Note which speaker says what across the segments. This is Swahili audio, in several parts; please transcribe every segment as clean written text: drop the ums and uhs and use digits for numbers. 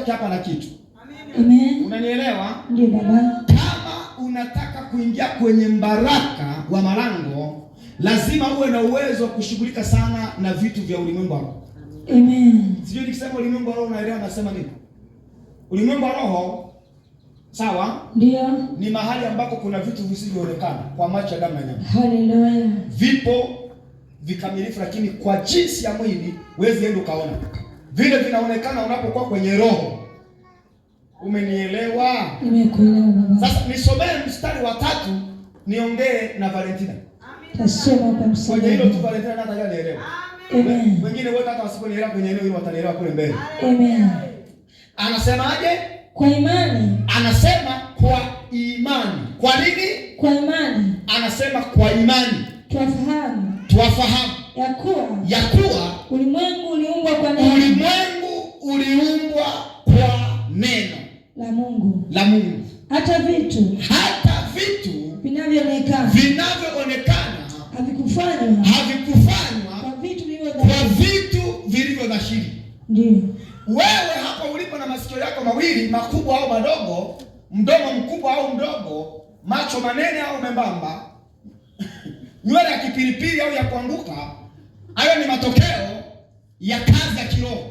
Speaker 1: atoke hapa na kitu.
Speaker 2: Amen.
Speaker 1: Unanielewa?
Speaker 2: Ndio baba.
Speaker 1: Kama unataka kuingia kwenye mbaraka wa malango, lazima uwe na uwezo wa kushughulika sana na vitu vya ulimwengu wa roho.
Speaker 2: Amen.
Speaker 1: Sijui nikisema ulimwengu wa roho unaelewa nasema nini? Ulimwengu wa roho, sawa,
Speaker 2: Ndio.
Speaker 1: ni mahali ambako kuna vitu visivyoonekana kwa macho ya damu na nyama.
Speaker 2: Haleluya.
Speaker 1: Vipo vikamilifu, lakini kwa jinsi ya mwili huwezi enda ukaona. Vile vinaonekana unapokuwa kwenye roho. Umenielewa?
Speaker 2: Nimekuelewa baba.
Speaker 1: Sasa nisomee mstari wa 3 niongee na Valentina.
Speaker 2: Tasoma kwa
Speaker 1: Kwenye hilo tu
Speaker 2: msamaha.
Speaker 1: Valentina nataka nielewe.
Speaker 2: Amen.
Speaker 1: Wengine wote hata wasiponielewa kwenye eneo hilo watanielewa kule mbele.
Speaker 2: Amen.
Speaker 1: Anasemaje?
Speaker 2: Kwa imani,
Speaker 1: Anasema kwa imani. Kwa nini?
Speaker 2: kwa imani
Speaker 1: Anasema kwa imani
Speaker 2: twafahamu
Speaker 1: twafahamu
Speaker 2: ya kuwa
Speaker 1: ya kuwa
Speaker 2: ulimwengu uliumbwa kwa neno
Speaker 1: ulimwengu uliumbwa kwa neno
Speaker 2: la Mungu,
Speaker 1: la Mungu,
Speaker 2: hata vitu
Speaker 1: hata vitu
Speaker 2: vinavyoonekana
Speaker 1: vinavyoonekana
Speaker 2: havikufanywa
Speaker 1: havikufanywa
Speaker 2: kwa vitu vilivyo
Speaker 1: kwa
Speaker 2: dhahiri.
Speaker 1: vitu vilivyo dhahiri.
Speaker 2: Ndio.
Speaker 1: Wewe hapo ulipo na masikio yako mawili makubwa au madogo, mdomo mkubwa au mdogo, macho manene au membamba, nywele ya kipilipili au ya kuanguka, hayo ni matokeo ya kazi ya kiroho.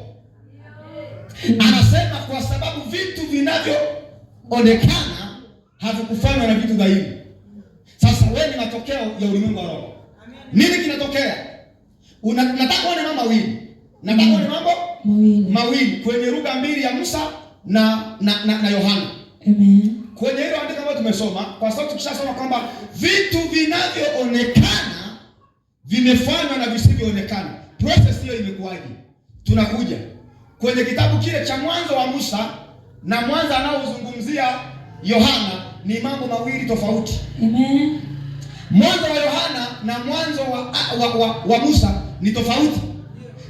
Speaker 1: Anasema kwa sababu vitu vinavyoonekana havikufanywa na vitu dhahiri. Sasa wewe ni matokeo ya ulimwengu wa roho. Nini kinatokea? Nataka uone mambo mawili. Nataka uone mambo
Speaker 2: Mawili.
Speaker 1: mawili kwenye lugha mbili ya Musa na Yohana.
Speaker 2: Amen.
Speaker 1: Kwenye hilo andiko ambalo tumesoma, kwa sababu tukishasoma kwamba vitu vinavyoonekana vimefanywa na visivyoonekana. Process hiyo imekuwaje? Tunakuja kwenye kitabu kile cha Mwanzo wa Musa na mwanzo anaozungumzia Yohana ni mambo mawili tofauti.
Speaker 2: Amen.
Speaker 1: Mwanzo wa Yohana na mwanzo wa Musa ni tofauti.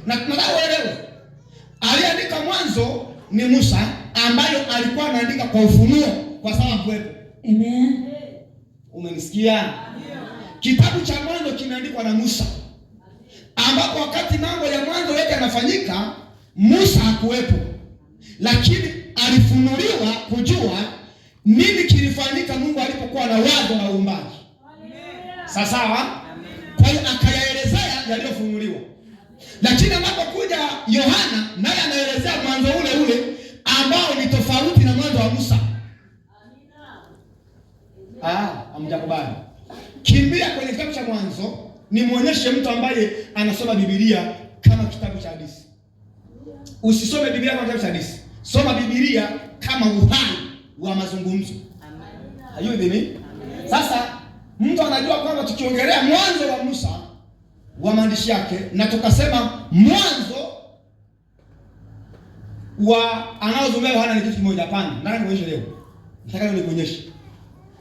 Speaker 1: Na nataka uelewe, aliandika Mwanzo ni Musa ambayo alikuwa anaandika kwa ufunuo kwa sababu kuwepo.
Speaker 2: Amen.
Speaker 1: Umenisikia? Kitabu cha Mwanzo kimeandikwa na Musa, ambapo wakati mambo ya mwanzo yote yanafanyika Musa hakuwepo, lakini alifunuliwa kujua nini kilifanyika Mungu alipokuwa na wazo la uumbaji. Sawa sawa? Kwa hiyo akayaelezea yaliyofunuliwa. Lakini anapokuja Yohana naye anaelezea mwanzo ule ule ambao ni tofauti na mwanzo wa Musa. Hamjakubali. Kimbia kwenye kitabu cha Mwanzo nimuonyeshe mtu ambaye anasoma Biblia kama kitabu cha hadithi. Usisome Biblia kama kitabu cha hadithi. Soma Biblia kama uhai wa mazungumzo. Are you with me? Sasa mtu anajua kwamba tukiongelea mwanzo wa Musa wa maandishi yake na tukasema mwanzo wa anaozungumza Yohana ni kitu kimoja. Hapana, nataka nikuonyeshe leo. Nataka leo nikuonyeshe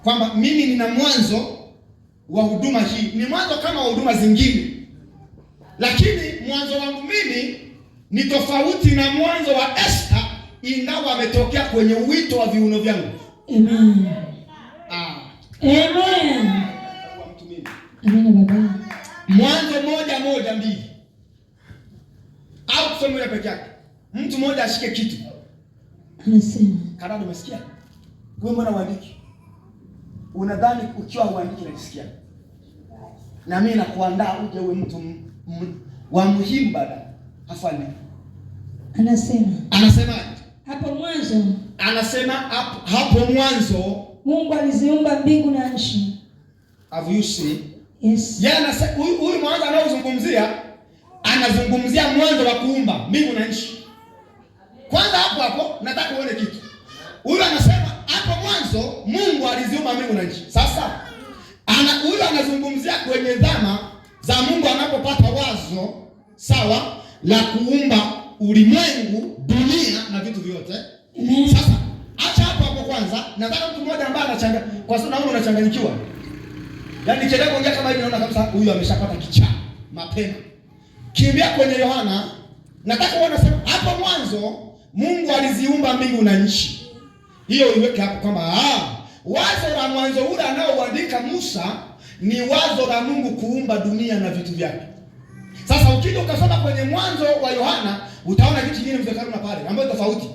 Speaker 1: kwamba mimi nina mwanzo wa huduma hii. Ni mwanzo kama wa huduma zingine, lakini mwanzo wangu mimi ni tofauti na mwanzo wa Esther, ingawa ametokea kwenye wito wa viuno vyangu.
Speaker 2: Amen. Amen.
Speaker 1: Kwa mtu mimi.
Speaker 2: Amen baba.
Speaker 1: Mwanzo 1:1-2. Au tusome moja peke yake. Mtu mmoja ashike kitu.
Speaker 2: Anasema.
Speaker 1: Karado, umesikia? Wewe mbona uandiki? Unadhani ukiwa huandiki unajisikia? Na mimi nakuandaa uje uwe mtu wa muhimu baadaye. Afanye.
Speaker 2: Anasema.
Speaker 1: Anasema
Speaker 2: hapo mwanzo.
Speaker 1: Anasema hapo mwanzo
Speaker 2: Mungu aliziumba mbingu na nchi.
Speaker 1: Have you seen?
Speaker 2: Yes.
Speaker 1: Yeye anasema huyu mwanzo anaozungumzia anazungumzia mwanzo wa kuumba mbingu na nchi. Kwanza hapo hapo nataka uone kitu. Huyu anasema hapo mwanzo Mungu aliziumba mbingu na nchi. Sasa huyu anazungumzia kwenye dhama za Mungu anapopata wazo sawa la kuumba ulimwengu, dunia na vitu vyote.
Speaker 2: Amen.
Speaker 1: Sasa acha hapo hapo kwanza, nataka mtu mmoja ambaye anachanga, kwa sababu naona unachanganyikiwa. Yaani nikiendelea kuongea kama hivi naona kabisa huyu ameshapata kichaa mapema. Kimbia kwenye Yohana, nataka uone sema hapo mwanzo Mungu aliziumba mbingu na nchi. Hiyo iweke hapo kwamba wazo la mwanzo ule anaoandika Musa ni wazo la Mungu kuumba dunia na vitu vyake. Sasa ukija ukasoma kwenye mwanzo wa Yohana utaona kitu kingine mzee Karuna pale ambayo tofauti.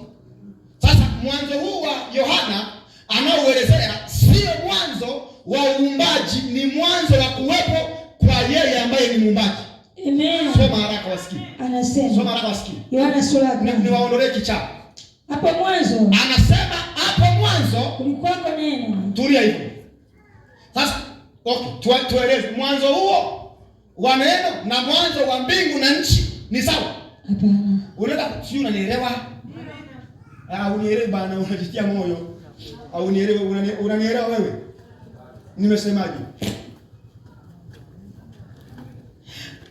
Speaker 1: mwanzo huu wa Yohana anaouelezea sio mwanzo wa uumbaji, ni mwanzo wa kuwepo kwa yeye ambaye ni muumbaji.
Speaker 2: Amen.
Speaker 1: Soma haraka wasikie.
Speaker 2: Anasema
Speaker 1: Soma haraka wasikie.
Speaker 2: Yohana sura ya kwanza.
Speaker 1: Niwaondolee kichaa.
Speaker 2: Hapo mwanzo
Speaker 1: Anasema hapo mwanzo
Speaker 2: kulikuwako neno.
Speaker 1: Tulia hivyo. Sasa okay, tueleze mwanzo huo wa neno na mwanzo wa mbingu na nchi ni sawa?
Speaker 2: Hapana.
Speaker 1: Unaweza sio, unanielewa? Ah, unielewe bana, unajitia moyo. Au unielewe, unanielewa wewe? Nimesemaje?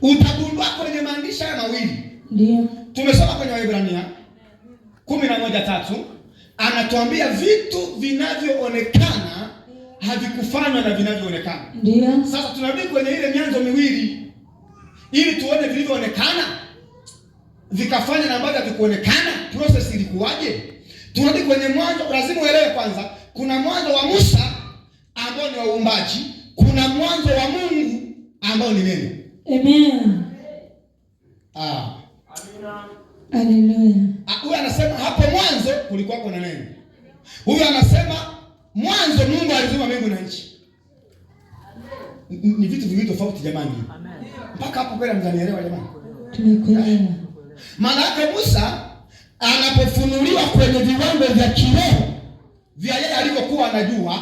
Speaker 1: Utagundua kwenye maandishi haya mawili.
Speaker 2: Ndio.
Speaker 1: Tumesoma kwenye Waebrania 11:3 anatuambia vitu vinavyoonekana havikufanywa na vinavyoonekana.
Speaker 2: Ndio.
Speaker 1: Sasa tunarudi kwenye ile mianzo miwili ili tuone vilivyoonekana vikafanya na ambavyo havikuonekana, process ilikuwaje? Turudi kwenye mwanzo. Lazima uelewe kwanza, kuna mwanzo wa Musa ambao ni wa uumbaji, kuna mwanzo wa Mungu ambao ni neno.
Speaker 2: Amen. Haleluya.
Speaker 1: Huyu anasema hapo mwanzo kulikuwa kuna neno. Huyu anasema mwanzo Mungu aliziumba mbingu na nchi. Ni vitu viwili tofauti jamani. Mpaka hapo kweli mtanielewa jamani?
Speaker 2: Tumekuelewa.
Speaker 1: Maana yake Musa anapofunuliwa kwenye viwango vya kiroho vya yeye alivyokuwa anajua,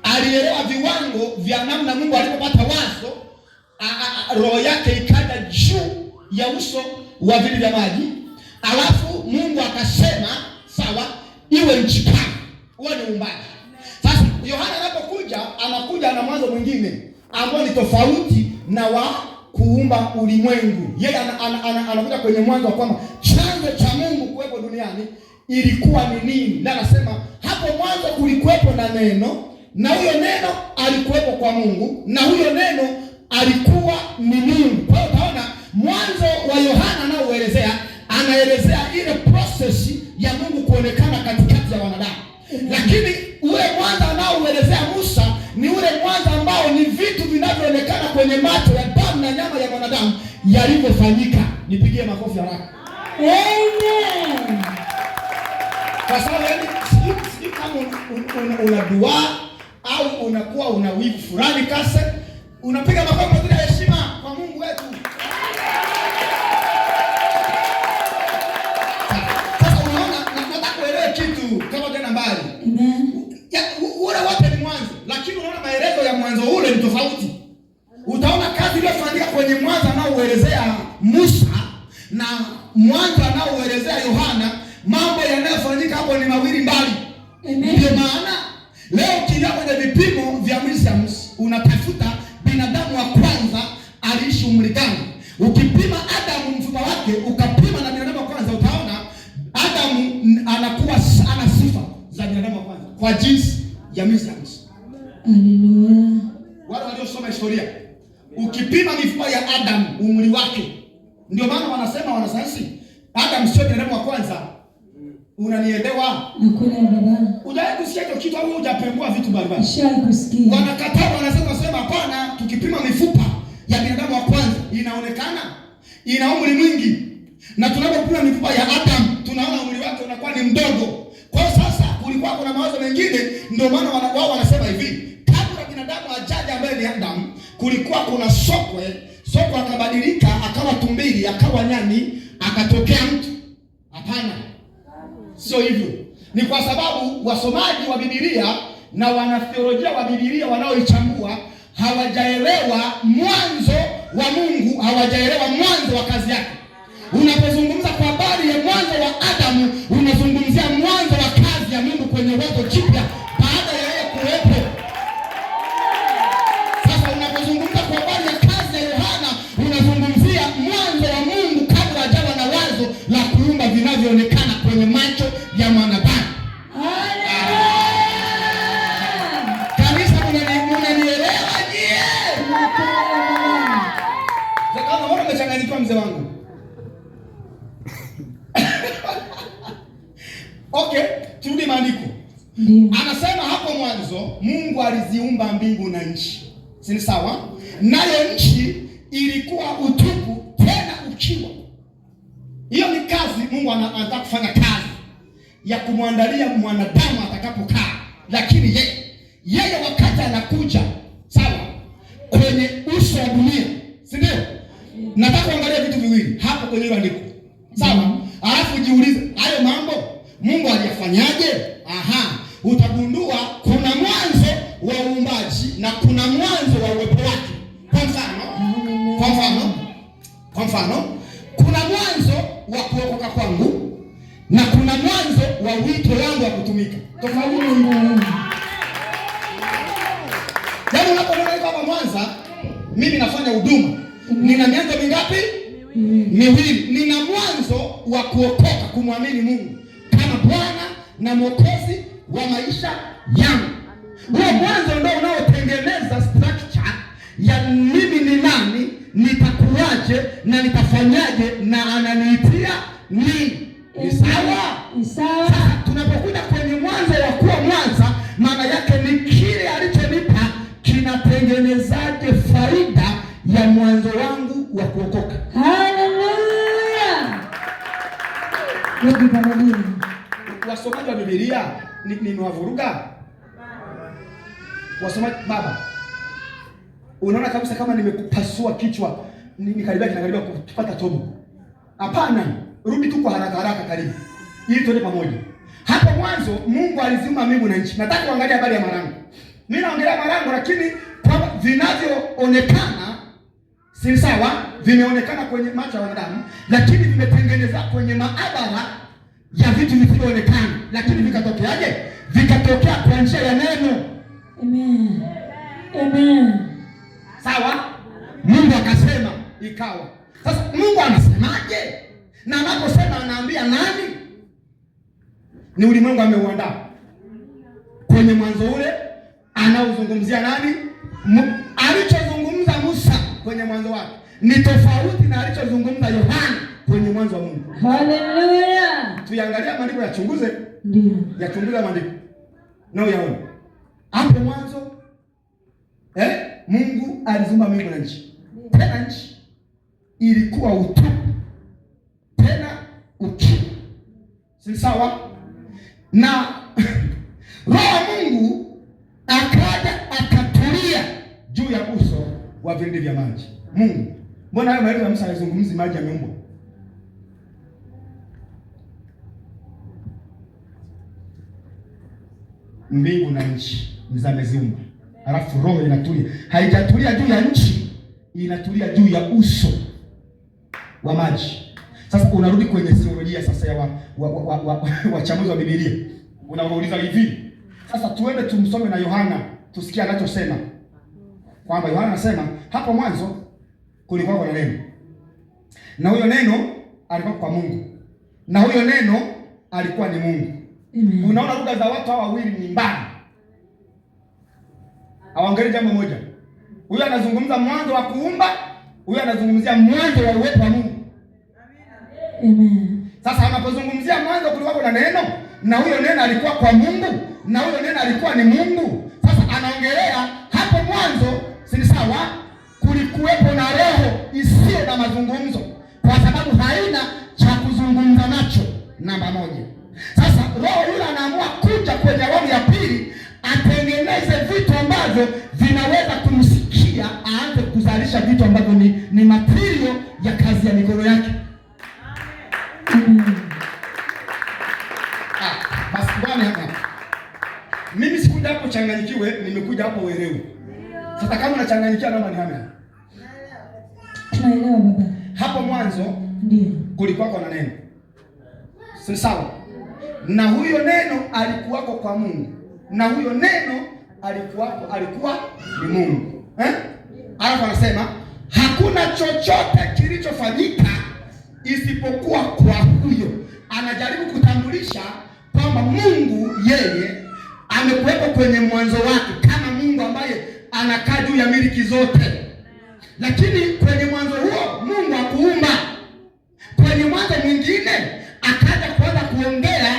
Speaker 1: alielewa viwango vya namna Mungu alipopata wazo, roho yake ikaja juu ya uso wa vili vya maji, alafu Mungu akasema sawa, iwe nchi kavu. Huo ni uumbaji. Sasa Yohana anapokuja, anakuja na mwanzo mwingine ambao ni tofauti na wa kuumba ulimwengu. Yeye anakuja kwenye mwanzo wa kwamba chanzo cha Mungu kuwepo duniani ilikuwa ni nini? Na anasema hapo mwanzo kulikuwepo na neno, na huyo neno alikuwepo kwa Mungu, na huyo neno alikuwa ni Mungu. Kwa hiyo utaona mwanzo wa Yohana anaoelezea, anaelezea ile process ya Mungu kuonekana katikati ya wanadamu. Lakini ule mwanzo anaouelezea Musa ni ule mwanzo ambao ni vitu vinavyoonekana kwenye macho ya damu na nyama ya mwanadamu yalivyofanyika. Nipigie makofi haraka.
Speaker 2: Amen.
Speaker 1: Kwa sababu yani sijui kama una dua au unakuwa una wivu fulani kase, unapiga makofi bila heshima kwa Mungu wetu. Sasa unaona, nataka kuelewa kitu kama tena mbali.
Speaker 2: Amen.
Speaker 1: Ule wote ni mwanzo, lakini unaona maelezo ya mwanzo ule ni tofauti. Utaona kazi iliyofanyika kwenye mwanzo anaouelezea Musa na mwanzo anaouelezea Yohana, mambo yanayofanyika hapo ni mawili mbali.
Speaker 2: Amen.
Speaker 1: Ndio maana leo ukiingia kwenye vipimo vya Museums unatafuta binadamu wa kwanza aliishi umri gani. Ukipima Adamu mfupa wake ukapima na binadamu wa kwanza, utaona Adamu anakuwa ana sifa za binadamu wa kwanza kwa jinsi ya Museums.
Speaker 2: Haleluya.
Speaker 1: Wale waliosoma historia, ukipima mifupa ya Adamu umri wake, ndio maana wanasema wanasayansi Adamu sio binadamu wa kwanza. Unanielewa?
Speaker 2: Nakuelewa baba.
Speaker 1: Hujawahi kusikia hicho kitu au hujapembua vitu mbalimbali?
Speaker 2: Nishawahi kusikia.
Speaker 1: Wanakataa, wanasema sema hapana, tukipima mifupa ya binadamu wa kwanza inaonekana ina umri mwingi, na tunapopima mifupa ya Adam tunaona umri wake unakuwa ni mdogo. Kwa hiyo sasa kulikuwa kuna mawazo mengine, ndio maana wao wanasema hivi, kabla binadamu ajaje ambaye ni Adam, kulikuwa kuna sokwe, sokwe akabadilika akawa tumbili, akawa nyani, akatokea mtu. Hapana, sio hivyo. Ni kwa sababu wasomaji wa Biblia na wanatheolojia wa Biblia wanaoichambua hawajaelewa mwanzo wa Mungu, hawajaelewa mwanzo wa kazi yake. Unapozungumza kwa habari ya mwanzo wa Adamu, unazungumzia mwanzo wa kazi ya Mungu kwenye wazo jipya baada ya yeye kuwepo. Sasa unapozungumza kwa habari ya kazi ya Yohana, unazungumzia mwanzo wa Mungu kabla hajawa na wazo la kuumba vinavyoonekana kwenye macho ya mwanadamu. Kanisa, mnanielewa nyie? Kama mbona umechanganyikiwa mzee wangu? Okay, turudi maandiko.
Speaker 2: Ndiyo.
Speaker 1: Anasema hapo mwanzo Mungu aliziumba mbingu na nchi. Si ni sawa? Nayo nchi ilikuwa utupu tena ukiwa. Hiyo ni kazi Mungu anataka kufanya kazi ya kumwandalia mwanadamu atakapokaa, lakini yeye wakati anakuja, sawa, kwenye uso wa dunia, si ndio? Nataka kuangalia vitu viwili hapo kwenye hilo andiko, sawa? Alafu jiulize hayo mambo Mungu aliyafanyaje? Aha, utagundua kuna mwanzo wa uumbaji na kuna mwanzo wa uwepo wake. Kwa mfano, kuna mwanzo wa kuokoka kwangu na kuna mwanzo wa wito wangu wa kutumika. Tofauti. Yaani unapoona niko hapa Mwanza, mimi nafanya huduma. Nina mianzo mingapi? Miwili. Nina mwanzo wa kuokoka, kumwamini Mungu kama Bwana na Mwokozi wa maisha yangu. Huo mwanzo ndio unaotengeneza structure ya mimi ni nani, nitakuwaje na nitafanyaje na ananiitia nini. Ni sawa?
Speaker 2: Ni sawa.
Speaker 1: Sasa tunapokuja kwenye mwanzo wa kuwa Mwanza, maana yake ni kile alichonipa kinatengenezaje faida ya mwanzo wangu wa kuokoka.
Speaker 2: Haleluya. Wengi pamoja.
Speaker 1: Wasomaji wa Biblia nimewavuruga? Wasomaji baba, unaona kabisa kama nimekupasua kichwa, nikaribia kinakaribia kupata tobo. Hapana, rudi tu kwa haraka haraka karibu, ili tuende pamoja. Hapo mwanzo Mungu aliziumba mbingu na nchi. Nataka kuangalia habari ya marango. Mimi naongelea marango, lakini kwa vinavyoonekana si sawa, vimeonekana kwenye macho ya wanadamu, lakini vimetengenezwa kwenye maabara ya vitu visivyoonekana. Lakini vikatokeaje? Vikatokea kwa njia ya neno.
Speaker 2: Amen. Amen.
Speaker 1: Sawa? Mungu akasema ikawa. Sasa Mungu anasemaje? Na anaposema anaambia nani? Ni ulimwengu ameuandaa. Kwenye mwanzo ule anauzungumzia nani? Alichozungumza Musa kwenye mwanzo wake ni tofauti na alichozungumza Yohana kwenye mwanzo wa Mungu.
Speaker 2: Haleluya.
Speaker 1: Tuiangalie maandiko, yachunguze.
Speaker 2: Ndio.
Speaker 1: Yachunguze maandiko na uyaone. Hapo mwanzo Mungu aliziumba mbingu na nchi. Tena nchi ilikuwa utupu, tena ukiwa. Si sawa? Na Roho wa Mungu akaja akatulia juu ya uso wa vilindi vya maji. Mungu, mbona hayo maelezo ya Musa hayazungumzi maji yameumbwa? Mbingu na nchi ameziumba, alafu roho inatulia. Haijatulia juu ya nchi, inatulia juu ya uso wa maji. Sasa unarudi kwenye theolojia sasa ya wachambuzi wa Biblia, unawauliza hivi sasa, tuende tumsome na Yohana tusikie anachosema, kwamba Yohana anasema hapo mwanzo kulikuwa na neno, na huyo neno alikuwa kwa Mungu, na huyo neno alikuwa ni Mungu.
Speaker 2: Amen.
Speaker 1: Unaona lugha za watu hawa wawili ni mbali, hawaongelei jambo moja. Huyu anazungumza mwanzo wa kuumba, huyu anazungumzia mwanzo wa uwepo wa Mungu.
Speaker 2: Amen.
Speaker 1: Sasa anapozungumzia mwanzo kulikuwa na neno, na huyo neno alikuwa kwa Mungu, na huyo neno alikuwa ni Mungu. Sasa anaongelea hapo mwanzo, si sawa? Kulikuwepo na roho isiyo na mazungumzo, kwa sababu haina cha kuzungumza nacho, namba moja. Sasa roho yule anaamua kuja kwenye awamu ya pili, atengeneze vitu ambavyo vinaweza kumsikia, aanze kuzalisha vitu ambavyo ni material ya kazi ya mikono yake.
Speaker 2: Amen.
Speaker 1: Basi bwana hapa. Mimi sikuja hapo changanyikiwe, nimekuja hapo uelewe. Sasa kama unachanganyikiwa naomba nihame.
Speaker 2: Tunaelewa baba.
Speaker 1: Hapo mwanzo
Speaker 2: Ndio.
Speaker 1: kulikuwa na neno. Si sawa? Na huyo neno alikuwako kwa Mungu. Na huyo neno alikuwa ni Mungu. Alafu anasema hakuna chochote kilichofanyika isipokuwa kwa huyo. Anajaribu kutambulisha kwamba Mungu yeye amekuwepo kwenye mwanzo wake kama Mungu ambaye anakaa juu ya miliki zote. Lakini kwenye mwanzo huo Mungu hakuumba. Kwenye mwanzo mwingine akaja kuanza kuongea,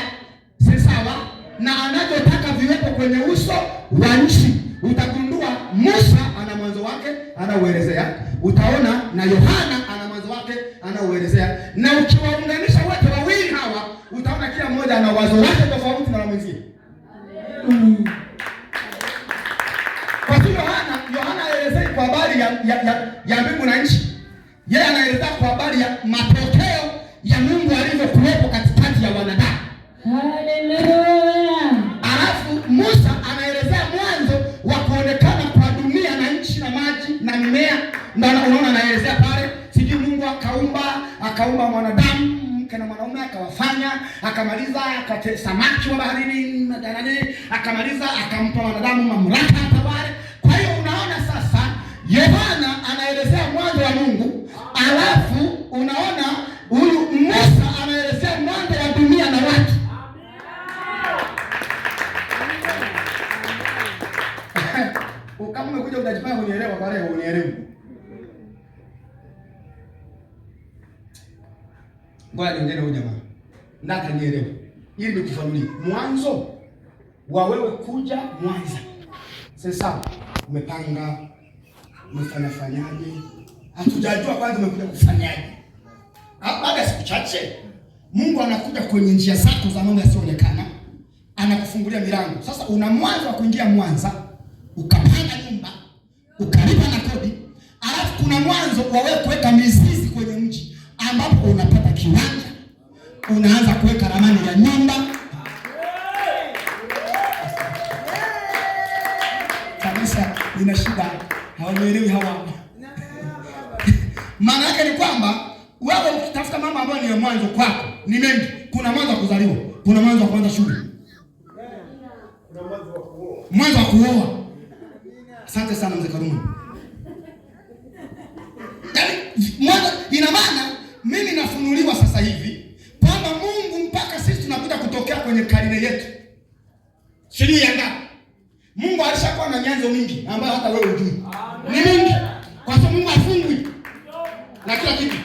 Speaker 1: si sawa, na anavyotaka viwepo kwenye uso wa nchi. Utagundua Musa ana mwanzo wake anauelezea, utaona na Yohana ana mwanzo wake anauelezea, na ukiwaunganisha wote wawili hawa utaona kila mmoja mmoja ana wazo lake tofauti na la mwenzie.
Speaker 2: Amen.
Speaker 1: Kwa hiyo Yohana haelezei kwa habari ya mbingu na nchi. Yeye anaelezea kwa habari ya matokeo ya Mungu alivyokuwepo katikati ya wanadamu.
Speaker 2: Haleluya.
Speaker 1: Alafu Musa anaelezea mwanzo wa kuonekana kwa dunia na nchi na maji na mimea. Ndio unaona anaelezea pale, sijui Mungu akaumba mwanadamu mke na mwanaume akawafanya, akamaliza akate samaki wa baharini na nani, akamaliza akampa wanadamu mamlaka atawale. Kwa hiyo unaona sasa Yohana anaelezea mwanzo wa Mungu, alafu unaona huyu Musa anaelezea mwanzo wa dunia na watu. Kama umekuja unajifanya unielewa, kwa leo unielewi. Ngoja niongee na huyu jamaa. Nataka nielewe. Ili nikufanulie. Mwanzo wa wewe kuja Mwanza. Sasa umepanga, umefanya fanyaje? Hatujajua kwanza umekuja kufanyaje. Baada ya siku chache Mungu anakuja kwenye njia zako za mambo yasiyoonekana, anakufungulia milango. Sasa una mwanzo wa kuingia Mwanza, ukapanga nyumba, ukalipa na kodi, alafu kuna mwanzo wa wewe kuweka mizizi kwenye mji ambapo unapata kiwanja, unaanza kuweka ramani ya nyumba. Kabisa nina shida, hawanielewi hawa. Maana yake ni kwamba wewe ukitafuta mambo ambayo ni ya mwanzo kwako ni mengi. Kuna mwanzo wa kuzaliwa, kuna mwanzo wa kuanza shule, mwanzo wa kuoa. Asante sana mzee Karume. Yaani mwanzo, ina maana mimi nafunuliwa sasa hivi kwamba Mungu mpaka sisi tunakuja kutokea kwenye karne yetu sijui ya ngapi, Mungu alishakuwa na nyanzo mingi ambayo hata wewe hujui. Ni mingi, kwa sababu Mungu hafungwi na kila kitu.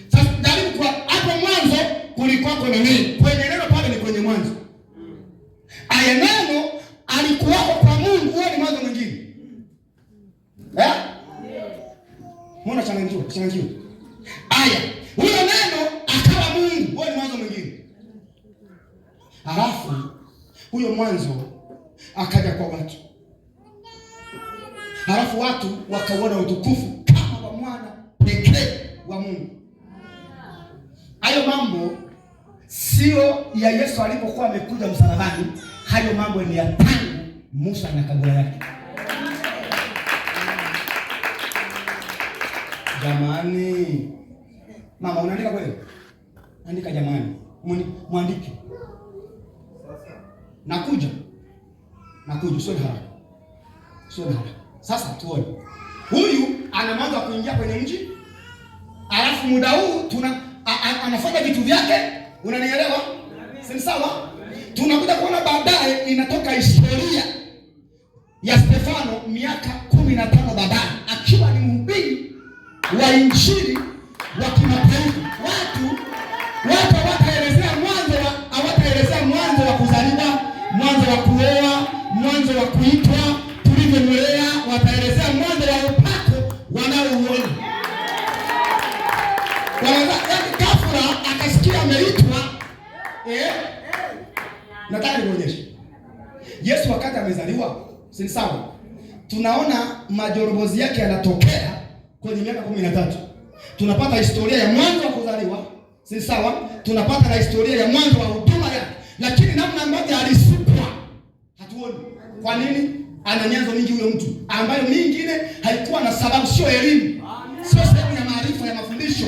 Speaker 1: Sasa jaribu kwa hapo mwanzo kulikuwa kuna nini? Kwenye neno pale ni kwenye mwanzo. Aya, neno alikuwako kwa Mungu, huo ni mwanzo mwingine. Eh? Mbona changanyikiwa? Changanyikiwa. Aya, huyo neno akawa Mungu, huo ni mwanzo mwingine. Halafu huyo mwanzo akaja kwa watu. Halafu watu wakauona utukufu kama wa mwana pekee wa Mungu. Hayo mambo sio ya Yesu alipokuwa amekuja msalabani. Hayo mambo ni ya tangu Musa na kabila yake. Jamani, mama unaandika kweli? Andika jamani, mwandike. Nakuja, sio haraka, sio haraka. Sasa tuone huyu ana mwanzo wa kuingia kwenye mji, alafu muda huu tuna anafanya vitu vyake, unanielewa? Si sawa? Tunakuja kuona baadaye inatoka historia ya Stefano miaka 15 baadaye akiwa ni mhubiri wa injili wa kimataifa. Watu hawataelezea mwanzo wa kuzaliwa, mwanzo wa kuoa, mwanzo wa kuitwa, tulivyomlea, wataelezea mwanzo wa upako wanaouona. Yaani kafura akasikia ameitwa. Nataka nikuonyeshe. Yesu wakati amezaliwa, si sawa? Tunaona majorobozi yake yanatokea kwenye miaka 13. Tunapata historia ya mwanzo wa kuzaliwa, si sawa? Tunapata na historia ya mwanzo wa huduma yake. Lakini namna ambavyo alisukwa hatuoni. Kwa nini? Ana nyanzo mingi huyo mtu ambayo mingine haikuwa na sababu, sio elimu, sio sehemu ya maarifa ya mafundisho.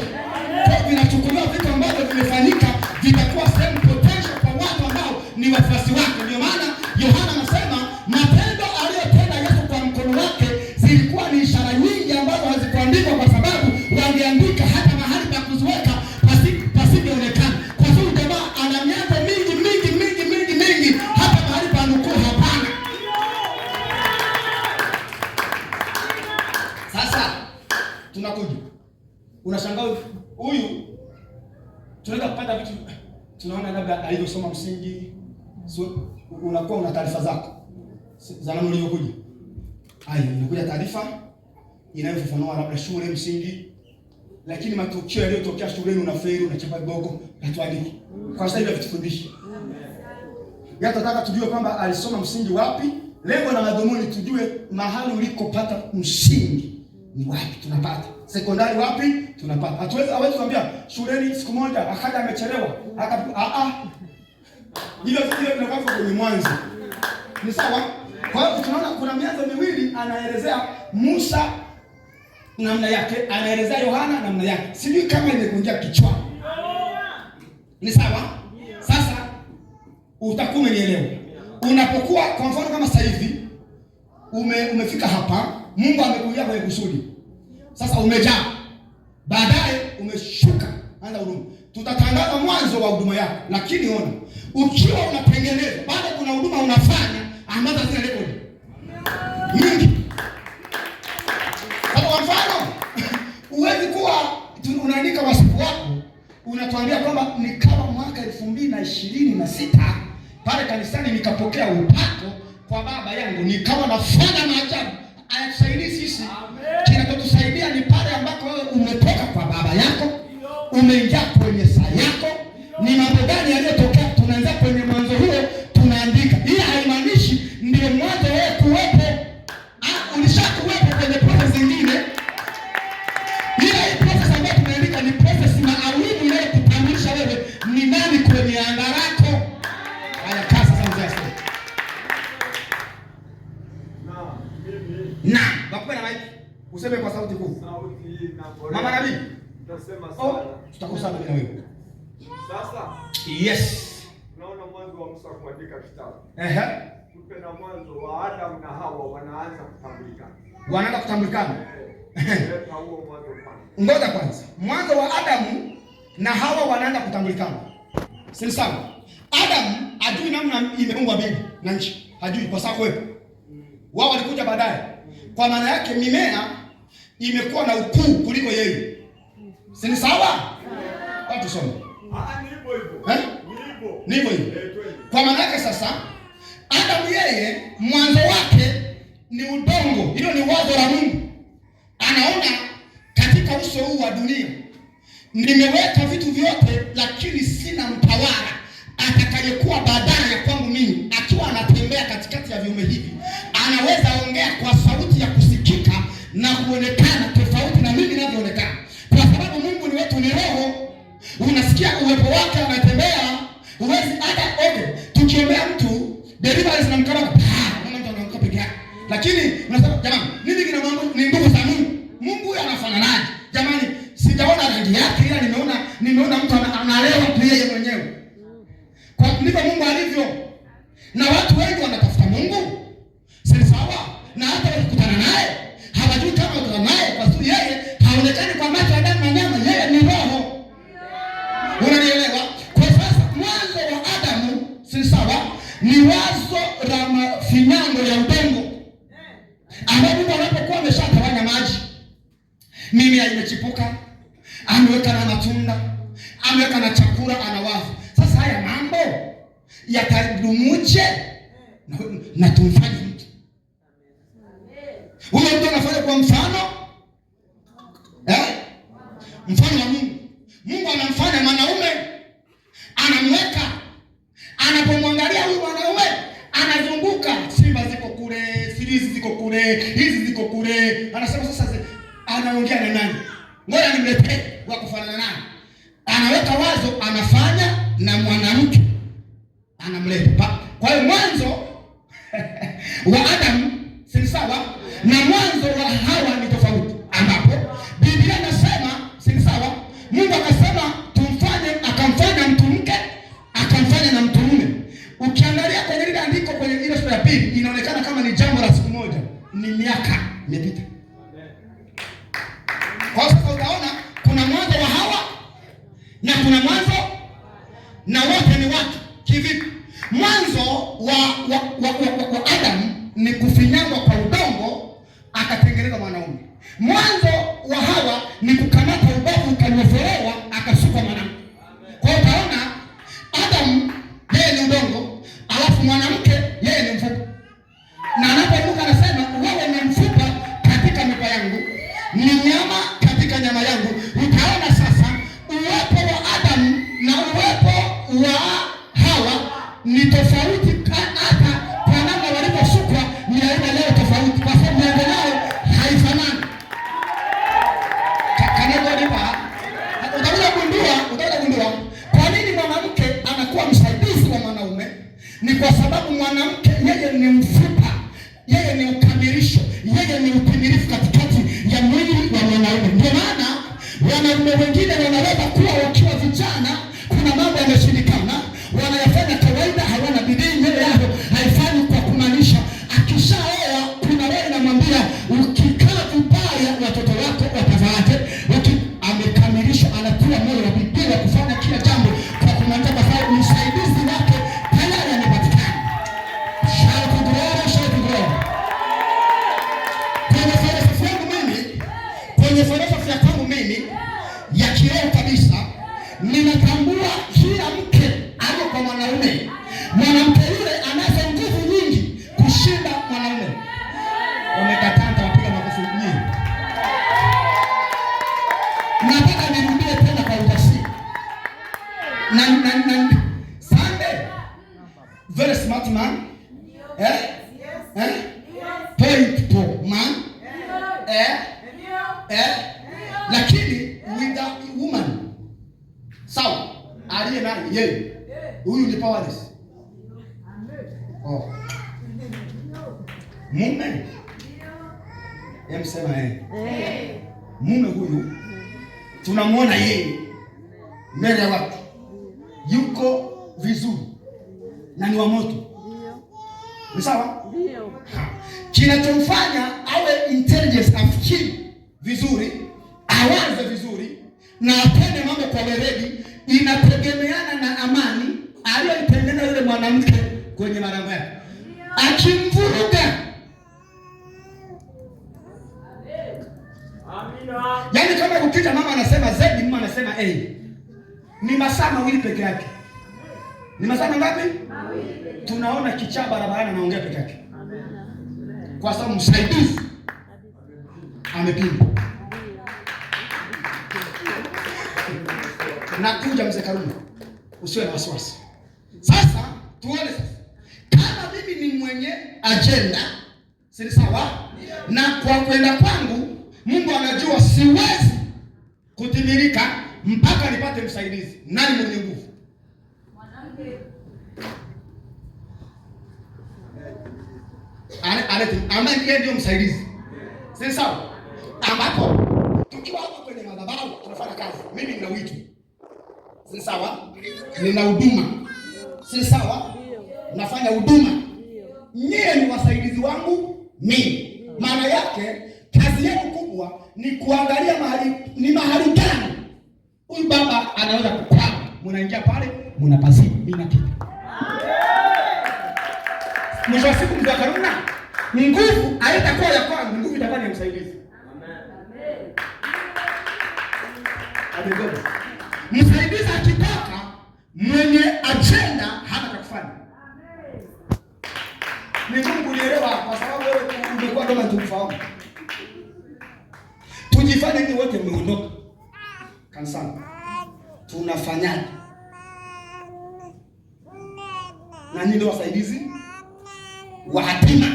Speaker 1: Kwa hiyo vinachukuliwa vitu ambavyo vimefanyika vitakuwa sehemu potential kwa watu ambao ni wafuasi wake. Ndio maana Yohana anasema matendo aliyotenda Yesu kwa mkono wake zilikuwa ni ishara nyingi ambazo hazikuandikwa kwa sababu wangeandika hata mahali pa kuziweka pasingeonekana. Kwa sababu jamaa ana mianzo mingi mingi mingi mingi mingi, hata mahali pa nukuu hapana. Sasa tunakuja, unashangaa huyu tunaweza kupata vitu, tunaona labda alivyosoma msingi, so unakuwa una taarifa zako za namna ulivyokuja. Haya, inakuja taarifa inayofafanua labda shule msingi, lakini matukio yaliyotokea shuleni, unafeli, unachapa gogo, hatuandiki. Kwa sasa hivi havitufundishi. Ya tunataka tujue kwamba alisoma msingi wapi, lengo na madhumuni tujue mahali ulikopata msingi ni wapi tunapata. Sekondari wapi tunapata. Hatuwezi hawezi kuambia shuleni siku moja akaja amechelewa, aka a a. Hilo hilo linakuwa kwenye mwanzo. Ni sawa? Kwa hiyo tunaona kuna mianzo miwili anaelezea Musa namna yake, anaelezea Yohana namna yake. Sijui kama imekuingia kichwani. Ni sawa? Sasa utakuwa umenielewa. Unapokuwa kwa mfano kama sasa hivi umefika hapa, Mungu amekuja kwenye kusudi. Sasa umejaa. Baadaye umeshuka, anza huduma. Tutatangaza mwanzo wa huduma yako, lakini ona, ukiwa unatengeneza bado kuna huduma unafanya ambazo hazina rekodi nyingi. Kama kwa mfano, huwezi kuwa unaandika wasifu wako unatuambia kwamba nikawa mwaka 2026 pale kanisani nikapokea upako kwa baba yangu nikawa nafanya maajabu. Hayatusaidii sisi. Kinachotusaidia ni pale ambako wewe umetoka kwa baba yako, umeingia kwenye saa yako, ni mambo gani yaliyotokea. Tunaanza kwenye mwanzo huo, tunaandika. Hii haimaanishi ndio mwanzo wewe kuwepo. Ah, ulishakuwepo kwenye process zingine, ila hii process ambayo tunaandika ni process maalum inayokutambulisha wewe ni nani kwenye anga lako. Haya, kaa sasa mzee aseme.
Speaker 3: Na mimi
Speaker 1: Na wakupe na mic useme kwa sauti kuu.
Speaker 3: Sauti hii inaboresha.
Speaker 1: Mama nabii.
Speaker 3: Nitasema
Speaker 1: Oh,
Speaker 3: sana.
Speaker 1: tutakosana mimi na wewe.
Speaker 3: Sasa
Speaker 1: Yes.
Speaker 3: tunaona mwanzo wa Musa kuandika kitabu.
Speaker 1: Ehe.
Speaker 3: Tupe na mwanzo wa Adam na Hawa wanaanza kutambulikana.
Speaker 1: Wanaanza kutambulikana.
Speaker 3: Leta huo mwanzo kwanza.
Speaker 1: Ngoja kwanza. Mwanzo wa Adamu na Hawa wanaanza kutambulikana. Si sawa? Adamu hajui namna imeumbwa mbingu na nchi. Hajui kwa sababu wewe. Wao walikuja baadaye. Kwa maana yake mimea imekuwa na ukuu kuliko yeye. Si ni sawa? Watu some.
Speaker 3: Ah, ni hivyo hivyo.
Speaker 1: Eh?
Speaker 3: Ni hivyo.
Speaker 1: Ni hivyo hivyo.
Speaker 3: Eh, twende.
Speaker 1: Kwa maana yake sasa Adamu yeye mwanzo wake ni udongo. Hilo ni wazo la Mungu. Anaona katika uso huu wa dunia nimeweka vitu vyote, lakini sina mtawala atakayekuwa badala ya kwangu mimi. Akiwa anatembea katikati ya viumbe hivi, anaweza ongea kwa sauti ya kusikika na kuonekana tofauti na mimi ninavyoonekana, kwa sababu Mungu ni wetu, ni roho. Unasikia uwepo wake, anatembea. Huwezi hata okay, tukiombea mtu deliverance na mkama, unaona mtu anaanguka peke yake, lakini unasema jamani, nini kina mambo ni nguvu za Mungu. Mungu huyu anafananaje? Jamani, sijaona rangi yake, ila nimeona mtu analewa tu yeye mwenyewe. Kwa ndivyo Mungu alivyo. Na watu wengi wanatafuta Mungu, si sawa? Na hata wakikutana naye hawajui kama wakutana naye, kwa sababu yeye haonekani kwa macho ya damu na nyama, yeye ni roho. Unanielewa? Kwa sasa mwanzo wa Adamu, si sawa, ni wazo la mafinyango ya udongo ambapo Mungu anapokuwa ameshatawanya maji, mimea imechipuka, ameweka na matunda, ameweka na chakula, anawaza sasa haya mambo yatadumuje na tumfanye mtu huyo. Mtu anafanya kwa mfano eh? Mfano wa Mungu. Mungu anamfanya mwanaume, anamweka, anapomwangalia huyu mwanaume anazunguka, simba ziko kule, sirizi ziko kule, hizi ziko kule. Anasema sasa, anaongea na nani? Ngoja nimletee wa kufanana naye. Anaweka wazo, anafanya na mwanamke anamleta. Kwa hiyo mwanzo wa Adamu si sawa na mwanzo wa Hawa ni tofauti, ambapo Biblia inasema si sawa, Mungu akasema tumfanye, akamfanya mtu mke, akamfanya na mtu mume. Ukiangalia kwenye ile andiko kwenye ile sura ya pili inaonekana kama ni jambo la siku moja, ni miaka imepita. Kwa hiyo sasa utaona kuna mwanzo wa Hawa na kuna mwanzo na wote ni watu. Kivipi? Mwanzo wa Adamu ni kufinyangwa kwa udongo akatengeneza mwanaume. Mwanzo wa Hawa ni kukamata ubavu ukanyofolewa akasukwa mwanamke. Kwa hiyo utaona Adamu yeye ni udongo, alafu mwanamke yeye ni mfupa. Na anapoinuka anasema wewe ni mfupa katika mifupa yangu, ni nyama katika nyama yangu. Utaona sasa uwepo wa Adamu na uwepo ni tofauti, hata kwa namna walivyosukwa ni aina leo tofauti, kwa sababu mienendo yao haifanani. Kanagonipa utakuja gundua kwa nini mwanamke anakuwa msaidizi wa mwanaume. Ni kwa sababu mwanamke yeye ni mfupa, yeye ni ukamilisho, yeye ni utimilifu katikati ya mwili wa mwanaume. Ndio maana wanaume wengine wanaweza kuwa wakiwa vijana, kuna mambo yameshindikana, wanayafanya kawaida, hawana bidii, nywele yao haifanyi kwa kumaanisha. Akishaoa kuna roho inamwambia ukikaa vibaya watoto wako watavaaje? Amekamilishwa, anakuwa moyo wa bidii wa kufanya kila jambo kwa kumaanisha, kwa sababu msaidizi wake tayari amepatikana. Shout to glory, shout to glory. Kwenye falsafa yangu mimi, kwenye falsafa ya kwangu mimi ya kiroho kabisa, ninatambua kila mke aliye kwa mwanaume, mwanamke yule anazo nguvu nyingi kushinda mwanaume. Wamekataa, nitawapiga makofi nyingi. Nataka nirudie tena kwa ujasiri. Na Sunday, very smart man. Eh? Eh? Point to man. Eh? Eh? Lakini with the woman. Sawa. Aliye naye yeye. Huyu ni powerless. Oh. Mume. Sema eh. Mume huyu tunamuona yeye mbele ya watu yuko vizuri na ni wa moto. Ni sawa? Kinachomfanya awe intelligence, afikiri vizuri, awaze vizuri na atende mambo kwa weledi, inategemeana na amani aliyoitengeneza yule mwanamke kwenye malango yake. Akimvuruga, yaani kama ukija mama anasema Z, mama anasema A, ni masaa mawili peke yake. Ni masaa mangapi? Tunaona kichaa barabarani anaongea peke yake, kwa sababu msaidizi amepingwa. Nakuja mzee Karume, usiwe na wasiwasi. Sasa tuone sasa, kama mimi ni mwenye agenda, si sawa? Na kwa kwenda kwangu Mungu anajua siwezi kutimilika mpaka nipate msaidizi. Nani mwenye nguvu? Ambaye yeye ndio msaidizi, si sawa? Ambapo tukiwa hapa kwenye madhabahu tunafanya kazi, mimi nina wito, si sawa? Nina huduma, si sawa? Nafanya huduma, nyie ni wasaidizi wangu mimi. Maana yake kazi yetu kubwa ni kuangalia mahali ni mahali gani huyu baba anaweza kukwama, mnaingia pale, mnapazia, mimi napita. Mwisho wa siku, mzee Karuna, nguvu haitakuwa ya kwangu, nguvu itakuwa ni ya msaidizi. Amen. Msaidizi akitoka, mwenye agenda hana cha kufanya. Ni ngumu kunielewa kwa sababu wewe ungekuwa kama tumfahamu. Tujifanye ni wote mmeondoka kanisani, tunafanyaje? Na nyinyi ndio wasaidizi wa hatima.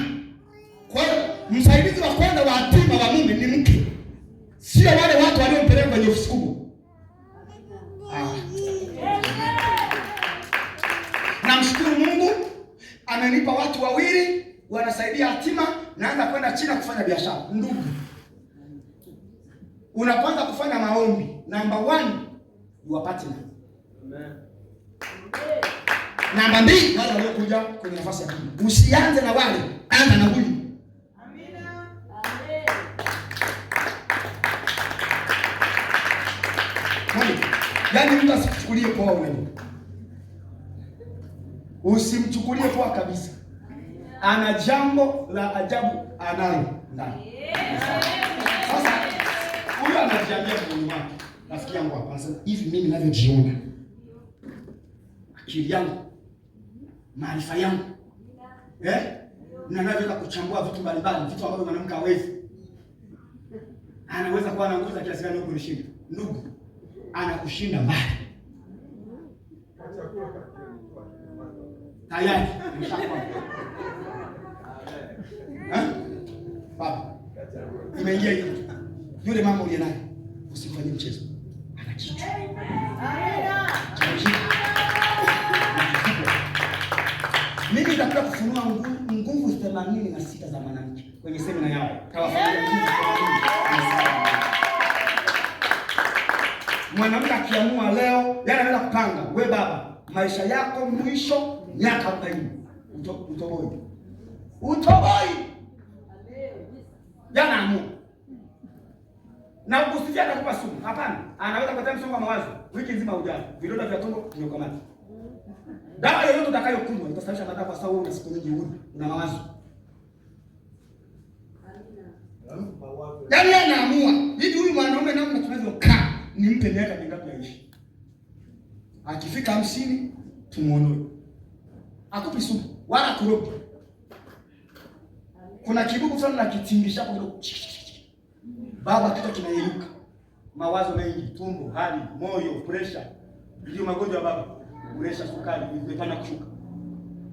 Speaker 1: Kwa hiyo msaidizi wa kwanza wa hatima wa mume ni mke, sio wale watu waliompeleka kwenye ofisi kubwa. Ah. Namshukuru Mungu amenipa watu wawili wanasaidia hatima, naanza kwenda China kufanya biashara. Ndugu, unapoanza kufanya maombi, number 1 your partner. Namba 2 wale waliokuja kwenye nafasi ya pili. Usianze na wale, anza na huyu.
Speaker 2: Amina.
Speaker 1: Amen. Yaani mtu asikuchukulie poa wewe. Usimchukulie poa kabisa. Ana jambo la ajabu analo ndani. Sasa huyu anajiambia moyoni mwake, rafiki yangu hapa anasema hivi, mimi ninavyojiona, akili yangu, maarifa yangu, na ninavyoweza kuchambua vitu mbalimbali, vitu ambavyo mwanamke hawezi. Anaweza kuwa na nguvu za kiasi gani kunishinda? Ndugu, anakushinda mbali. Tayari imeshakuwa. Eh? Baba, imeingia hiyo. Yule mama uliye naye usifanye mchezo. Ana kichwa. Mimi nitakuja kufunua nguvu 86 za mwanamke kwenye semina yao. Tawafanyia nguvu 86. Mwanamke akiamua leo, yeye anaweza kupanga, we baba, maisha yako mwisho miaka 40. Utoboi. Utoboi. Jana amua. Na usifia atakupa sumu. Hapana. Anaweza kupata msongo wa mawazo wiki nzima hujala. Vidonda vya tumbo vimekukamata. Dawa yoyote utakayokunywa itasababisha madhara kwa sababu una siku nyingi huni, una mawazo. Yaani anaamua, hivi huyu mwanaume namna tunavyokaa nimpe miaka mingapi aishi? Akifika 50 tumuondoe. Akupi sumu wala kurogi. Kuna kibubu fulani na kitingisha kidogo. Baba kichwa kinayeyuka. Mawazo mengi, tumbo, hali, moyo, pressure. Ndio magonjwa baba. Pressure, sukari, imepanda kushuka.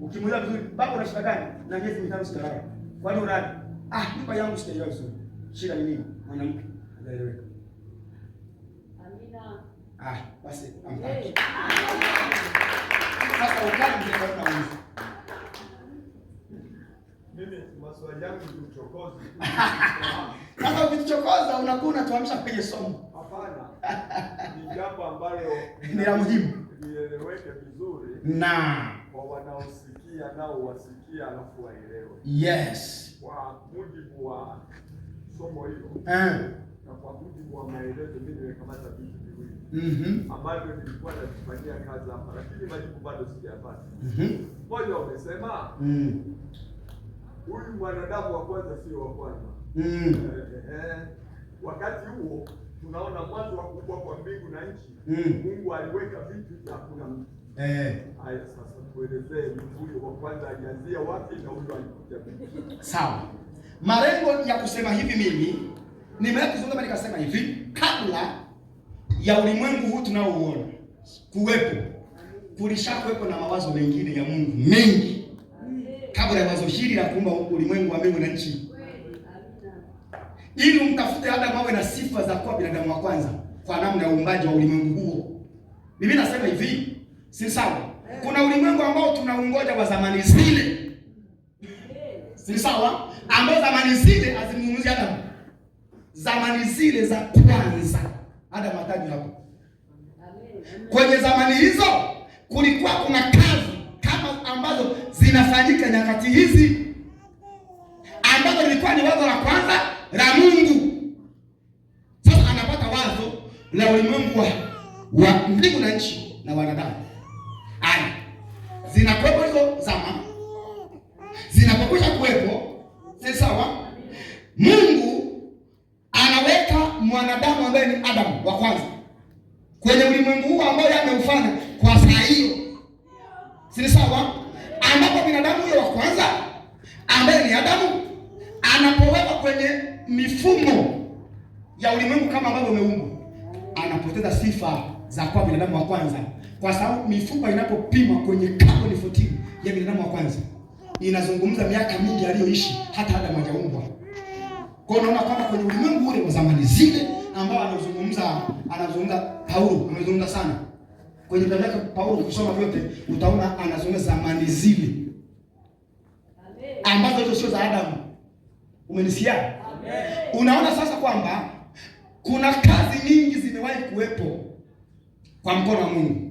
Speaker 1: Ukimuuliza vizuri, baba una shida gani? Na miezi 5 sijalala. Kwani unani? Ah, nyumba yangu sijaelewa vizuri. Shida ni nini? Mwanamke hajaeleweka.
Speaker 2: Amina.
Speaker 1: Ah, basi amtaki. Sasa ukali ndio tunauliza.
Speaker 3: Mimi maswali yangu ni uchokozi.
Speaker 1: Sasa ukichokoza unakuwa unatuhamisha kwenye somo.
Speaker 3: Hapana. Ni jambo ambalo
Speaker 1: ni la muhimu.
Speaker 3: Lieleweke vizuri.
Speaker 1: Na
Speaker 3: kwa wanaosikia nao wasikia alafu waelewe.
Speaker 1: Yes.
Speaker 3: Kwa mujibu wa somo hilo. Na kwa mujibu wa maelezo mimi nimekamata vitu viwili. Ambavyo nilikuwa nafanyia kazi hapa lakini majibu bado sijapata. Moja umesema huyu mwanadamu wa kwanza sio wa kwanza. Wakati huo tunaona mwanzo wa kuumbwa kwa mbingu na nchi. Mungu aliweka vitu vya hakuna mtu. Haya sasa tuelezee mtu huyo wa kwanza alianzia wapi na huyo alikuja vipi?
Speaker 1: Sawa. Malengo ya kusema hivi mimi nimewahi kuzungumza nikasema hivi, kabla ya ulimwengu huu tunaouona kuwepo, kulishakuwepo na mawazo mengine ya Mungu mengi kabla ya wazo hili la kuumba ulimwengu wa mbingu na nchi. Ili umtafute Adamu awe na sifa za kuwa binadamu wa kwanza kwa namna ya uumbaji wa ulimwengu huo. Mimi nasema hivi, si sawa? Kuna ulimwengu ambao tunaungoja wa zamani zile. Si sawa? Ambao zamani zile azimzungumzia Adamu. Zamani zile za kwanza. Adamu hatajwi hapo. Kwenye zamani hizo kulikuwa kuna kazi kama ambazo zinafanyika nyakati hizi, ambazo lilikuwa ni wazo la kwanza la Mungu. Sasa anapata wazo la ulimwengu wa mbingu na nchi na wanadamu. Aya, zinakuwepo hizo zama, zinapokwisha kuwepo, si sawa? Mungu anaweka mwanadamu ambaye ni Adamu wa kwanza kwenye ulimwengu huu ambao yeye ameufanya kwa saa hiyo, si sawa? Ambapo binadamu huyo wa kwanza ambaye ni Adamu anapowekwa kwenye mifumo ya ulimwengu kama ambavyo umeumbwa, anapoteza sifa za kuwa binadamu wa kwanza, kwa sababu mifupa inapopimwa kwenye carbon 14 ya binadamu wa kwanza inazungumza miaka mingi aliyoishi hata Adamu hajaumbwa. Kwa hiyo unaona kwamba kwenye ulimwengu ule wa zamani zile ambao anazungumza Paulo, amezungumza sana kwenye vitabu vyake Paulo, ukisoma vyote utaona anazungumza zamani zile ambazo hizo sio za Adamu. Umenisikia? Unaona sasa kwamba kuna kazi nyingi zimewahi kuwepo kwa mkono wa Mungu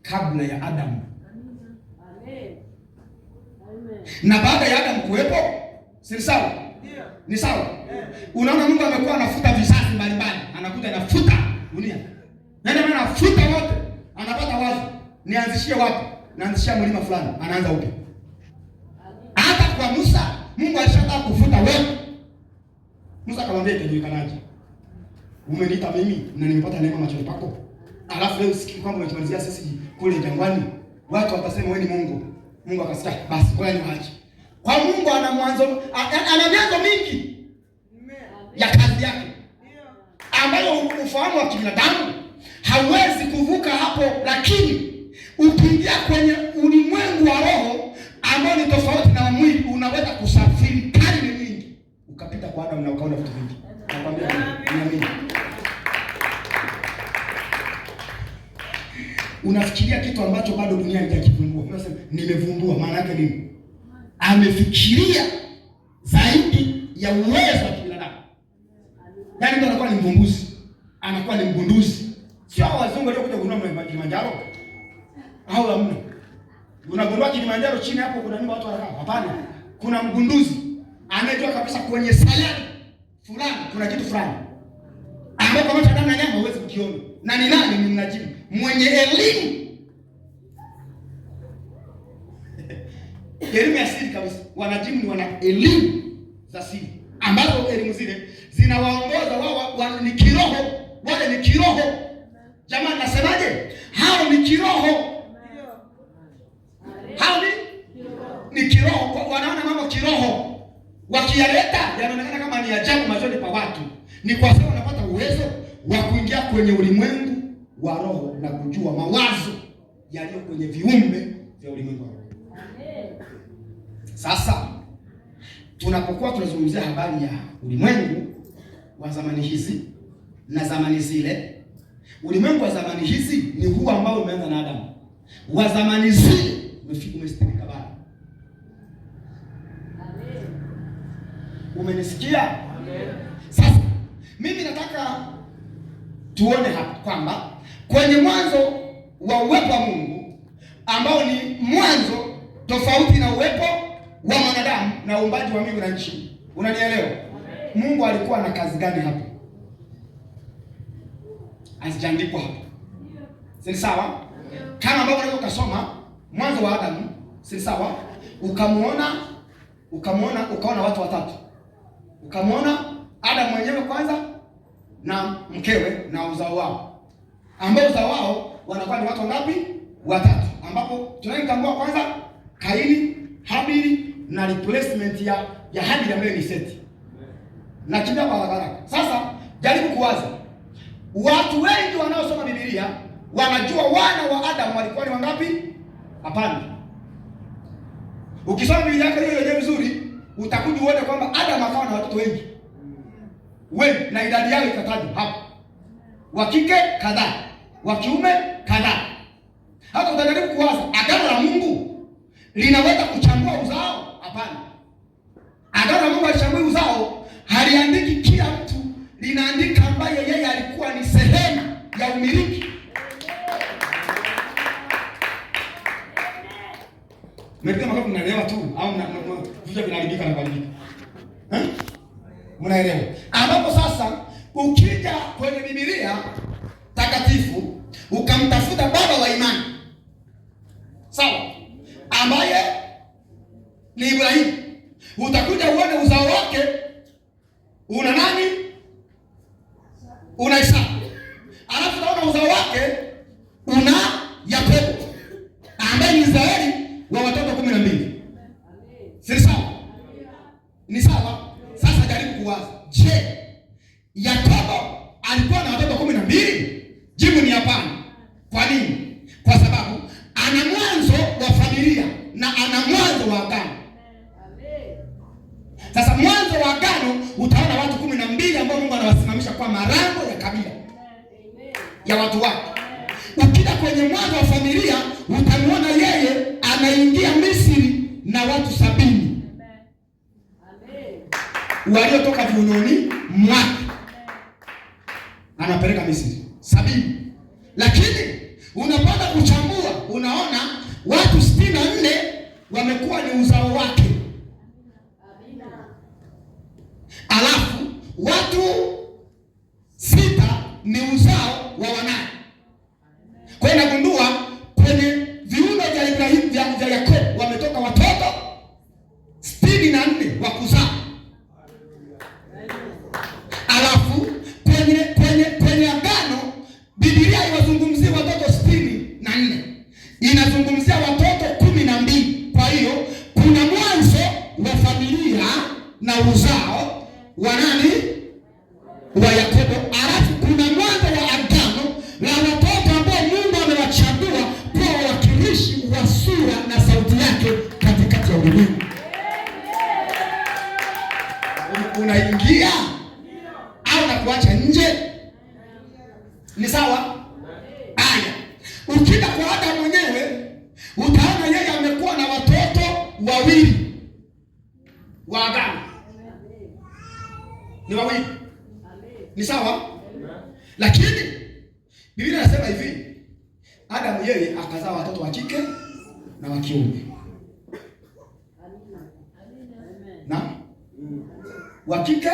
Speaker 1: kabla ya Adamu. Na baada ya Adamu kuwepo, si sawa? Ni sawa? Unaona Mungu amekuwa anafuta vizazi mbalimbali, anakuta anafuta dunia. Nani anafuta wote? Anapata wazo, nianzishie wapi? Naanzishia mlima fulani, anaanza upya. Hata kwa Musa, Mungu alishataka kufuta wote. Musa akamwambia itajulikanaje? Umeniita mimi na nimepata neema machoni pako. Alafu leo usikii kwamba umetumalizia sisi kule jangwani. Watu watasema wewe ni Mungu. Mungu akasikia, basi ngoja niwaache. Kwa Mungu ana mwanzo, ana mianzo mingi ya kazi yake ambayo ufahamu wa kibinadamu hauwezi kuvuka hapo, lakini ukiingia kwenye ulimwengu wa roho kitu ambacho bado dunia haijakivumbua. Unasema nimevumbua, maana yake nini? Amefikiria zaidi ya uwezo wa kibinadamu. Yaani mtu anakuwa ni mvumbuzi, anakuwa ni mgunduzi. Sio wazungu waliokuja kugundua mlima Kilimanjaro au hamna? Unagundua Kilimanjaro chini hapo kuna nyumba watu wanakaa? Hapana. Kuna mgunduzi anajua kabisa kwenye sayari fulani kuna kitu fulani ambapo kwa macho damu na nyama huwezi kukiona. Na ni nani? Ni mnajimu mwenye elimu, elimu ya siri kabisa. Wanajimu ni wana elimu za siri ambazo elimu zile zinawaongoza wao, ni kiroho, wale ni kiroho. Jamani, nasemaje? Hao ni kiroho, hao ni kiroho, wanaona mambo kiroho, wakiyaleta yanaonekana kama ni ajabu machoni pa watu. Ni kwa sababu wanapata uwezo wa kuingia kwenye ulimwengu wa roho na kujua mawazo yaliyo kwenye viumbe vya ulimwengu wa roho. Sasa tunapokuwa tunazungumzia habari ya ulimwengu wa zamani hizi na zamani zile, ulimwengu wa zamani hizi ni huu ambao umeanza na Adamu. Wa zamani zile umestirika bado. Umenisikia? Amen. Sasa mimi nataka tuone hapa kwamba kwenye mwanzo wa uwepo wa Mungu ambao ni mwanzo tofauti na uwepo wa mwanadamu na uumbaji wa mbingu na nchi. Unanielewa? Mungu alikuwa na kazi gani hapo? Hazijaandikwa hapo. Si sawa? Kama ambavyo unaweza ukasoma mwanzo wa Adamu, si sawa? Ukamuona ukaona watu watatu. Ukamuona Adamu mwenyewe kwanza na mkewe na uzao wao, ambao uzao wao wanakuwa ni watu wangapi? Watatu, ambapo tunayemtambua kwanza Kaini, Habili na replacement ya Habili ambayo ni Seti. Na kimbia kwa haraka. Sasa jaribu kuwaza, watu wengi wanaosoma Biblia wanajua wana wa Adamu walikuwa ni wangapi? Hapana. Ukisoma Biblia yako hiyo yenyewe vizuri, utakuja uone kwamba Adamu akawa na watoto wengi wengi, na idadi yao ikatajwa hapo, wa kike kadhaa, wa kiume kadhaa. Hata utajaribu kuwaza, agano la Mungu linaweza kuchambua uzao? Hapana. Agano la Mungu halichambui uzao, haliandiki kila mtu, linaandika ambaye yeye alikuwa ni sehemu ya umiliki. Mmepiga makofi, mnaelewa tu au vichwa vinaharibika na kuharibika? Mnaelewa? Ambapo sasa ukija kwenye Biblia takatifu ukamtafuta baba wa imani, sawa, ambaye ni Ibrahimu, utakuja uone uzao wake una nani? Una Isaka. Alafu utaona uzao wake una Yakobo ambaye ni Israeli wa watoto 12. Si sawa? Ni sawa? Sasa jaribu kuwaza, je, Yakobo alikuwa na watoto 12? Jibu ni hapana. Kwa nini? Kwa sababu ana mwanzo wa familia na ana mwanzo wa agano. Sasa mwanzo wa agano utaona watu 12 ambao Mungu anawasimamisha kwa marango ya kabila ya watu wake. Ukija kwenye mwanzo wa familia utamuona yeye anaingia Misri na watu 70 waliotoka viunoni mwake, anapeleka Misri 70. Lakini unapata kuchambua, unaona watu 64 wamekuwa ni uzao wake, alafu watu 6 ni uzao wa wanae. Kwa hiyo nagundua kwenye viuno vya Ibrahimu vya Yakobo wametoka watoto 64 wa kuzaa. Alafu kwenye agano Biblia haiwazungumzii watoto 64, inazungumzia watoto 12. Kwa hiyo kuna mwanzo wa familia na uzao wa nani? Wa Yakobo. Alafu kuna mwanzo wa agano la watoto ambao Mungu amewachagua kuwa wawakilishi wa sura na sauti yake katikati ya ulimwengu. Unaingia au nakuacha nje? Ni sawa? Aya, ukija kwa Adamu mwenyewe wawili wa agano. Ni wawili. Ni sawa? Lakini Biblia inasema hivi, Adamu yeye akazaa watoto wa kike na wa kiume. Na wa kike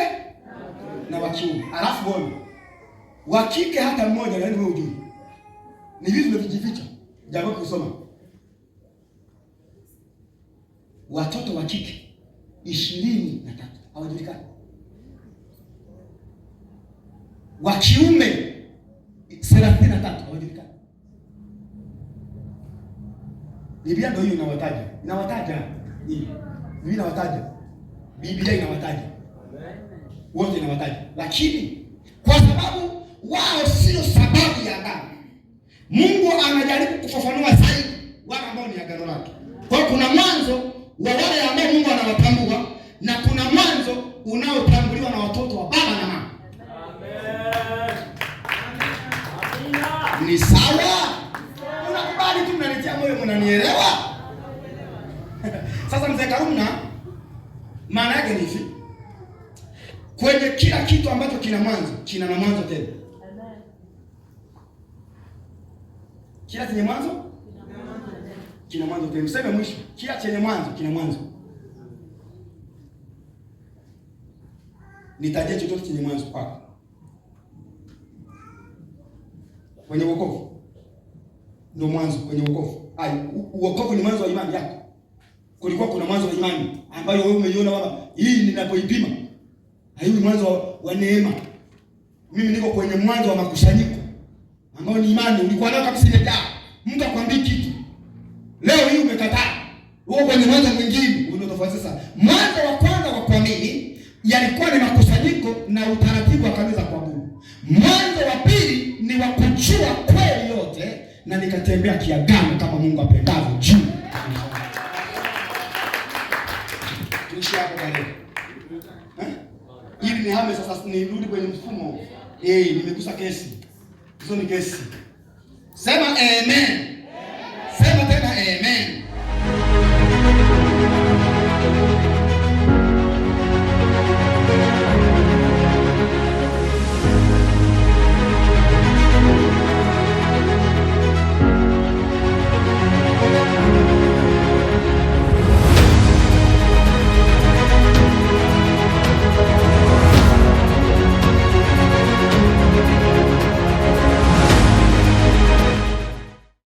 Speaker 1: na wa kiume. Alafu wewe wa kike hata mmoja, yaani wewe hujui. Ni vitu vimejificha. Jambo kusoma. Watoto wa kike 23 hawajulikani. Wa kiume 33 hawajulikani. Biblia ndio hiyo inawataja. Inawataja. Biblia inawataja. Biblia inawataja. Wote inawataja. Lakini kwa sababu wao sio sababu ya agano, Mungu anajaribu kufafanua zaidi wale ambao ni agano lake. Kwa hiyo kuna mwanzo wa wale ambao Mungu anawatambua na kuna mwanzo unaotambuliwa na watoto wa baba na mama.
Speaker 3: Amen.
Speaker 1: Ni sawa? Unakubali tu, mnanitia moyo, mnanielewa? Sasa mzee Karumna, maana yake ni hivi. Kwenye kila kitu ambacho kina mwanzo, kina na mwanzo tena. Kila chenye mwanzo kina mwanzo tena. Mseme mwisho. Kila chenye mwanzo kina mwanzo. Nitajie chochote chenye mwanzo kwako. Kwenye wokovu ndio mwanzo, kwenye wokovu. Wokovu ni mwanzo wa imani yako. Kulikuwa kuna mwanzo wa imani ambayo wewe umeiona baba, hii ninapoipima hii ni mwanzo wa neema. Mimi niko kwenye mwanzo wa makusanyiko ambao ni imani ulikuwa nayo kabisa, imejaa. Mtu akwambii kitu. Leo hii umekataa. Uko kwenye mwanzo mwingine, unatofauti sasa. Mwanzo wa kwanza wa kuamini yalikuwa ni makusanyiko na utaratibu wa kanisa kuabudu. Mwanzo wa pili ni wa kujua kweli yote na nikatembea kiagano kama Mungu apendavyo juu. Tuishi hapo kwa leo. Ili nihame sasa nirudi kwenye mfumo. Nimegusa kesi. Hizo ni kesi. Sema amen.